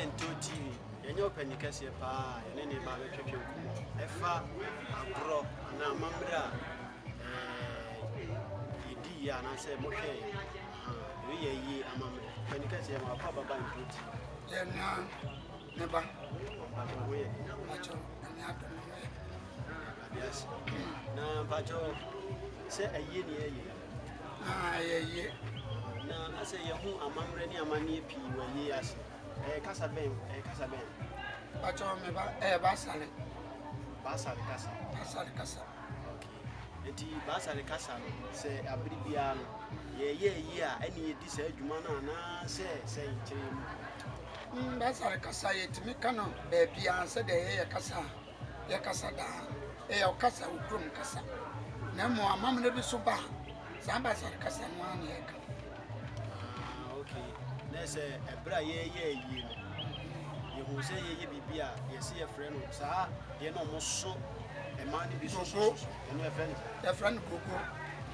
yɛ Nto TV. Yɛnyɛ ɔpanyin kɛseɛ paa a yɛne ne ba bɛtwetwe nkɔmmɔ ɛfa agorɔ anaa amammerɛ a yɛdi yɛ anaasɛ mohwɛɛ wei yɛ yie amammerɛ. Panyin kɛseɛ ma wakɔ ababa Nto TV. Yɛnua ne ba. Mpakyɛ ho yɛ den. Mpakyɛ ɛne adom ho yɛ. Awurade ase. Na mpakyɛ sɛ ayie ne ɛyɛ. Ah, ɛyɛ yie. Na asɛ yɛho amammerɛ ne amanneɛ pii wɔ ayie ase. Ɛyɛ kasa bɛn? Ɛyɛ kasa bɛn? Mpakyɛ me ba ɛyɛ Baasale. Baasale kasa. Baasale kasa. Okay. Nti Baasale kasa no sɛ abere biara no yɛyɛ ayie a ɛne yɛdi saa adwuma no anaasɛ sɛ nkyerɛ mu? Baasale kasa yɛtumi ka no baabiara sɛdeɛ yɛyɛ kasa a yɛkasa daa. Ɛyɛ ɔkasa wo kurom kasa. Na mmom amammerɛ bi so ba a, saa Baasale kasa no ara na yɛka. Ah, okay. Na sɛ ɛberɛ a yɛyɛ ayie no, yɛhu sɛ yɛyɛ biribi a yɛse yɛfrɛ no saa deɛ na ɔmo so ɛma no bi so so so ɛno yɛfrɛ no sɛ? Yɛfrɛ no gogo.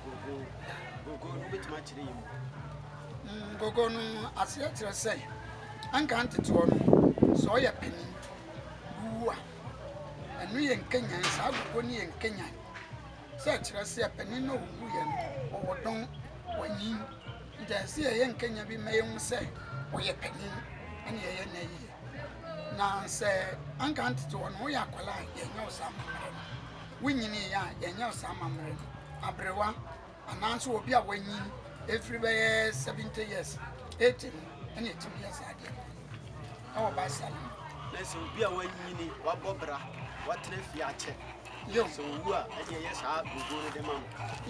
Gogo. Gogo no wobɛtumi akyerɛ yɛ mu? Gogo no aseɛ kyerɛ sɛ anka nteteɔ no sɛ ɔyɛ panin wu a ɛno yɛ nkanyan, saa gogo no yɛ nkanyan sɛ ɛkyerɛ sɛ panin no a ɔwuiɛ no ɔwɔ dɔn, wanyin, nti ɛsɛ sɛ yɛyɛ nkanyan bi ma yɛhu sɛ ɔyɛ panin ɛne yɛyɛ no ayie. Na sɛ anka nteteɔ no woyɛ akwadaa a yɛnyɛ wo saa amammerɛ no, wonyiniiɛ a yɛnyɛ wo saa amammerɛ no, aberewa anaasɛ obi a wanyin ɛfiri bɛyɛ 70 years 80 no ɛna ɛtumi yɛ saa adeɛ no ɛwɔ baasa no mu. Na sɛ obi a wanyini wabɔ bra watena fie akyɛ Yo. sɛ owu a ɛne ɛyɛ saa gogo no de ma no.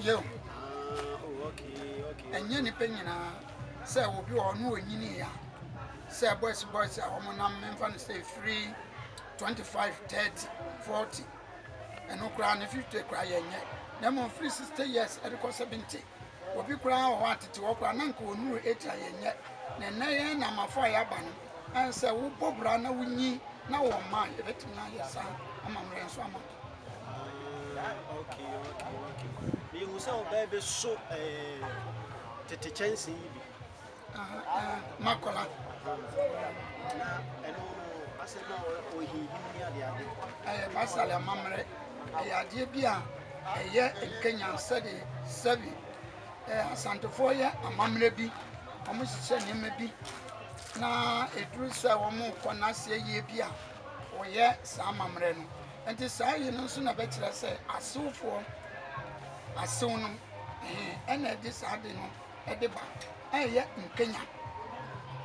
Yo. Ah, oh, okay, okay. Ɛnyɛ nipa nyinaa sɛ obi wɔ hɔ no onyini a sɛ boys boys a wɔn nam memfa no sɛ ɛfiri 25 30 40 ɛno koraa ne 50 koraa yɛnyɛ na mmom firi 60 years ɛde kɔ 70 obi koraa wɔ hɔ atete hɔ koraa na nka ɔnuru 80 a yɛnyɛ. Na ɛnnɛ yɛn namafo a yɛaba no ɛn sɛ wobɔ bra na wonyi na wɔ mma a yɛbɛtumi ayɛ saa amammerɛ nso ama. Ah, okay, okay, okay. Mehu sɛ ɔbaa bi so tete kyɛnsee yi bi. Makola. Na ɛno no asɛ na ɔhinhim ne adeade. Ɛyɛ Basale amammerɛ. Ɛyɛ adeɛ bi a ɛyɛ nkanyan sɛdeɛ sɛbi Asantefoɔ yɛ amammerɛ bi, wɔhyehyɛ nneɛma bi na ɛduru sɛ wɔrekɔ n'aseɛ yie bi a, wɔyɛ saa amammerɛ no. Nti saa yi no nso na ɛbɛkyerɛ sɛ asewfoɔ, asew no, ɛna ɛde saa ade no de ba. Ɛyɛ nkanyan.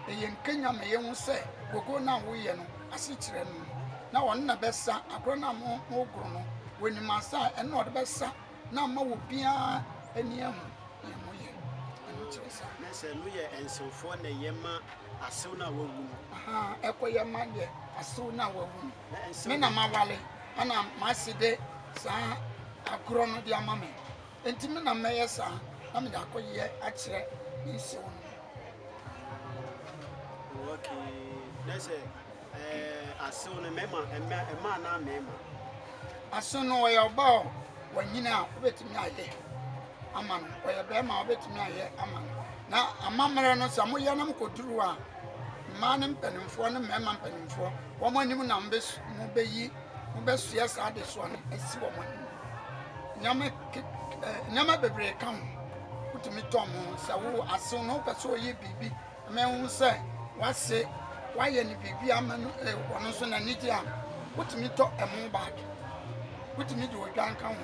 Ɛyɛ nkanyan ma yɛhu sɛ gogo no a woyɛ no, asekyerɛ no, na ɔno na ɛbɛsa agorɔ no a mogoro no, wɔnim asa a ɛno na ɔde bɛsa na ama obiara ani ahu nea moyɛ. Ɛno kyerɛ saa. Na sɛ ɛno yɛ nsewfoɔ na ɛyɛ ma asew no a wawu no. Aha, ɛkɔyɛ ma deɛ asew no a wawu no. Me na mawale, ɛna m'ase de saa agorɔ no de ama me. Enti me na mɛyɛ saa na mede akɔyɛ akyerɛ me nsew no. Okay, na sɛ ɛɛ asew no mɛma ɛmɛ ɛma anaa mɛma? Asew no ɔyɛ ɔbaa o, wanyini a wobɛtumi ayɛ ama no, ɔyɛ bɛrima a wobɛtumi ayɛ ama no. Na amammerɛ no sɛ moyɛ na mokɔduru a, mmaa no mpanimfoɔ ne mmarima mpanimfoɔ wɔn anim na mobɛyi mobɛsoɛ saa adesoa no asi wɔn anim. Nneɛma ke nneɛma bebree ka ho. Wotumi tɔn ho sɛ wo asew no wopɛ sɛ ɔyɛ biribi ma ehu sɛ wase wayɛ no biribi ama no ɔno nso n'ani gye a, wotumi tɔ ɛmo bag. Wotumi de odwan ka ho.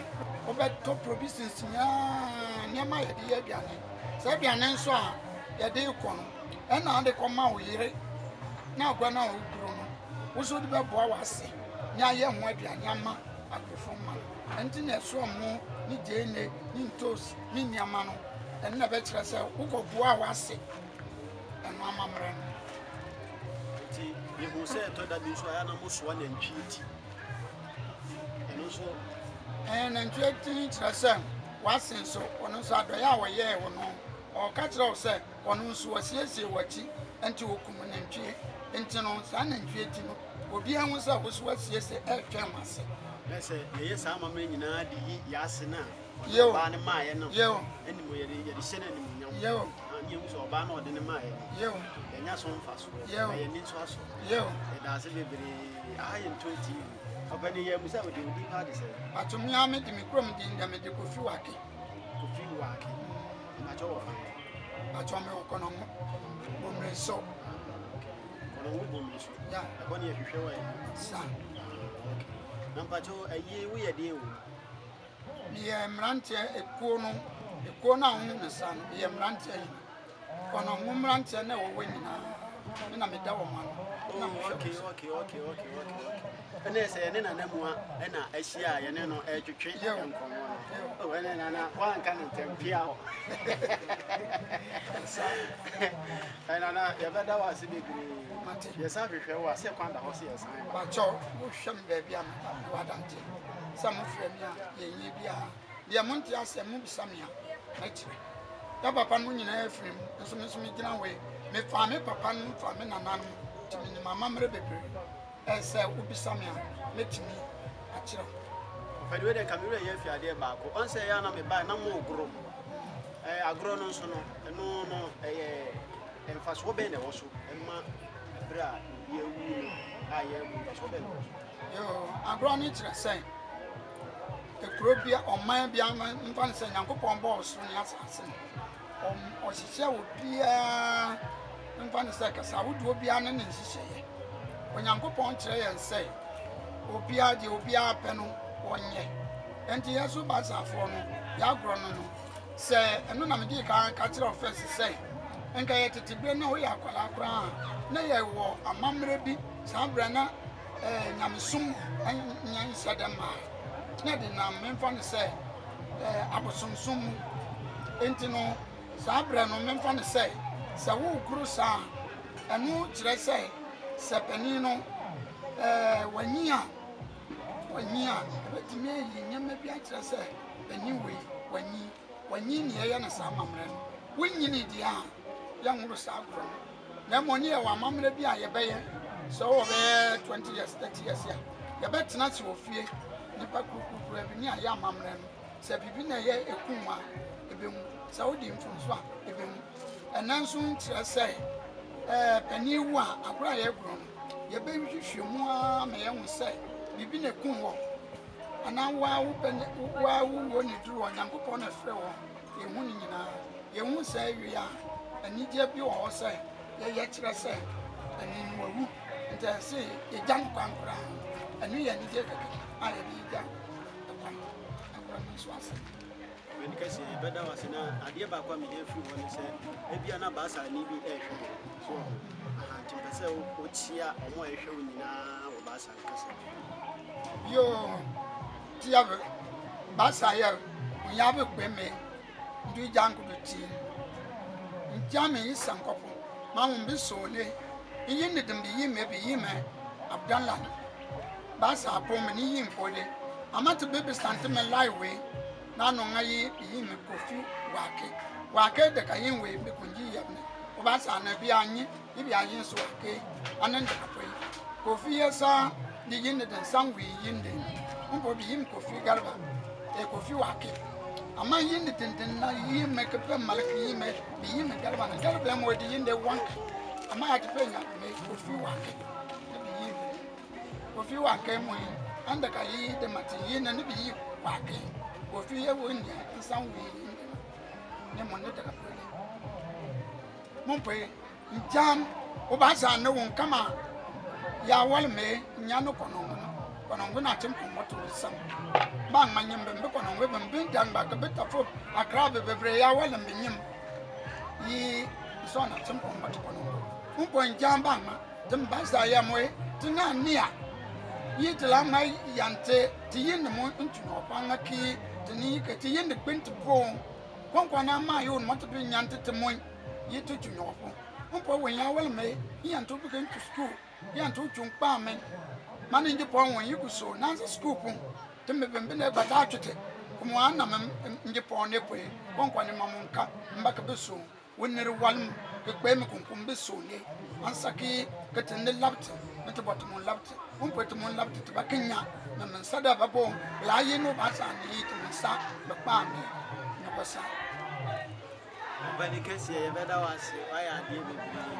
Wobɛtɔ provisions nyinaa nneɛma a yɛde yɛ aduane. Sɛ aduane nso a yɛde rekɔ no, ɛna wode kɔma wo yere na agua no a woguro no, wo nso wode bɛboa w'ase ne ayɛ ho aduane ama Akorofo mma no. Ɛno na ɛsoa mo ne gyeene ne ntoosi ne nneɛma no. Ɛno na ɛbɛkyerɛ sɛ wokɔboaa w'ase ɛno amammerɛ no. Nti yɛhu sɛ ɛtɔ da bi nso a na mosoa nantwie ti. Ɛno nso. Ɛɛ nantwie ti kyerɛ sɛ w'ase nso ɔno nso adɔeɛ a ɔyɛɛ wo no ɔreka kyerɛ wo sɛ ɔno nso wasiesie w'akyi nti ɔkum nantwie. Nti no saa nantwie ti no Obiara hu sɛ wo so woasiesie retwɛn w'ase. Na sɛ yɛyɛ saa amammerɛ nyinaa de yi yɛn ase no a, ɔde ɔbaa no maeɛ no anim, yɛde hyɛ no animuonyam. Ne yɛhu sɛ ɔbaa no a ɔde no maeɛ no, Yiw. yɛanya so mfasoɔ, Yiw. na yɛn ani nso asɔ. Yiw. Yɛda ase bebree. Aha yɛ Ntoe TV. Ɔpanin, yɛamu sɛ wode wo din paa de sɛn? Pato me ara mede me kurom din dɛ mede Kofi Wake. Kofi Wake. Mpakyɛ wɔ fan? Pato me wɔ Kɔnɔngo, Bomire so. Ah, okay. Kɔnɔngo Bomire so. Yeah. Ɛhɔ ne yɛhwehwɛ wɔ ɛyi. Sa. Ah, okay. Na mpakyɛ ayie woyɛ deɛ wɔ mu? Meyɛ mmeranteɛ ekuo no, ekuo no a wohu no saa no, meyɛ mmeranteɛ yi. Kɔnɔngo mmeranteɛ na ɛwɔ hɔ nyinaa, me na meda wɔn ano. Na mehwɛ okay, wɔn so. okay, okay, okay, okay, okay. Ɛnna sɛ yɛne Nana Mua ɛna ahyia a yɛne no ɛretwetwe nkɔmmɔ no. Oh, ɛnna Nana wanka ne ntɛm pia hɔ. Ɛnna Nana yɛbɛda wo ase bebree. Mate. Yɛsan hwehwɛ wo a sɛ kwan da hɔ sɛ yɛsan ba. Bakyɛw, wohwɛ me baabi a meba mewɔ adanteɛ. Sɛ mofrɛ me a, yɛnyɛ biara. Deɛ monte aseɛ mobisa me a, mɛkyerɛ. Yɛ papa no nyinaa firi mu, nso me nso megyina hɔ yi. Mefaa me papa no faa me nananom, nti menim amammerɛ bebree. Ɛyɛ sɛ wobisa me a, mɛtumi akyerɛ wo. Ɔpɛni wei deɛ nka me werɛ yɛ afi adeɛ baako. Ɔn sɛ ɛyɛ a na mebae na mogoro. Ɛɛ agorɔ no nso no, ɛno no ɛyɛ mfasoɔ bɛn na ɛwɔ so ɛma ɛberɛ a obi awu no a yɛawu mfasoɔ bɛn na ɛwɔ so? Yoo, agorɔ no kyerɛ sɛ ekuro bia, ɔman bia, mfa no sɛ Nyankopɔn bɔɔ ɔsoro ne asase no, ɔhyehyɛ obiara, mfa no sɛ kasa ahodoɔ biara ne ne nhyehyɛeɛ. Onyankopɔn kyerɛ yɛn sɛ obiara deɛ obiara pɛ no ɔnyɛ. Enti yɛn nso Basafoɔ no, yɛagorɔ no no, sɛ ɛno na mede kan ka kyerɛ ɔfɛs sɛ nka yɛ tete berɛ na woyɛ akwadaa koraa a, na yɛwɔ amammerɛ bi saa berɛ na eh, nyamesom nyɛ nhyɛ dɛ mmaa na de nam memfa no sɛ eh, abosomsom mu. Enti no, saa berɛ no memfa no sɛ sɛ wokoro saa a, ɛno kyerɛ sɛ sɛ panin no eh, wanyi a wanyi a ɛbɛtumi ayi nneɛma bi akyerɛ sɛ panin wei wanyi wanyi ne yɛyɛ no saa amammerɛ no. Wonyini deɛ a yɛnworo saa agorɔ no. Na mmom ne yɛwɔ amammerɛ bi a yɛbɛyɛ sɛ wowɔ bɛyɛ 20 years 30 years a yɛbɛtena ase wɔ fie nipa kurukura bi ne ayɛ amammerɛ no sɛ biribi na ɛyɛ ekum a ebehu sɛ wodi mfomso a ebehu ɛnɛ nso nkyerɛ sɛ ɛɛ panin wu a agorɔ a yɛgorɔ no yɛbɛhwehwɛ mu ara ma yɛhu sɛ biribi na ekum wɔ anaa waa wo pɛ waa wo wuo ne duru wɔ Nyankopɔn na ɛfrɛ wɔ Yɛhu ne nyinaa. Yɛhu saa wie a, anigyeɛ bi wɔ hɔ sɛ yɛyɛ kyerɛ sɛ ɛne no wawu nti ɛsɛ sɛ yɛgya no kwan koraa. Ɛno yɛ anigyeɛ kɛkɛ a yɛde gya kwan. Agorɔ no nso ase. Mani kɛseɛ yɛbɛda wo ase na adeɛ baako a mehia firi hɔ ne sɛ ebia na baasani bi ɛrehwɛ yɛn so wɔ ho aha nti mpɛ sɛ wokyia ɔmo a ɛhwɛ wo nyinaa wɔ baasa no kasa. Yoo. Ti ya bɛ baasa yɛ ŋun bɛ kpe me ndu jangudu ti n mi yi sankɔpo ma ŋun bi soole n yi ni din bi yi me bi yi me Abdallah baasa po me ni yi nkode ama ti bi bisanti me lai we na no ŋa yi bi yi me Kofi Wake Wake de ka yi we bi kun yi yɛ ne o baasa na bi anyi yi bi ayi nso wake anen de ka po yi Kofi yɛ saa di yi ne din san wi yi ne mpo bi yim Kofi Garba e Kofi Wake amma yi ne din din na yi me ke pe malik yi me bi yi me Garba na Garba mo di yi ne wank amma ya te pe nya me Kofi Wake ne bi yi me Kofi Wake mo yi anda ka yi de mati yi ne ne bi yi Wake Kofi ye wo nya nsan wi yi ne mo ne de ka pe mo pe Njam wo ba zaa ne wo kama ya wal me nya no kɔnɔngo no kɔnɔngo na tem kɔmɔto sam ba ngma nyim be kɔnɔngo be be dan ba ke be tafo akra be bebre ya wal me nyim yi so na tem kɔmɔto kɔnɔngo mpo njam ba ngma tem ba zaa ya moe te na nia yi te la ma yante te yi ne mo ntu no pa nga ki te ni ke te yi ne gbent po kɔnkɔn na ma yo no te be nyante te moe yi te tu nyɔfo mpo wɔn ya wal me yan to bi to school yan to tun kpa me ma ne ngi pɔn wɔn yi ku so nansa school pon te me bembe na gbata atwete kuma ana me ngi pɔn ne poe kɔnkɔn ne ma mo nka mba ka be so wonere walm ke kpe me kunkum be so ne ansa ki ke te ne labte ne te bɔte mo labte mpo te mo labte te ba kenya me me nsa da ba bo ya yi no ba sa ne yi te me nsa be kpa me nyɔkɔ sa. Ɔpani kɛseɛ, yɛbɛda wo ase, woayɛ adeɛ bebree.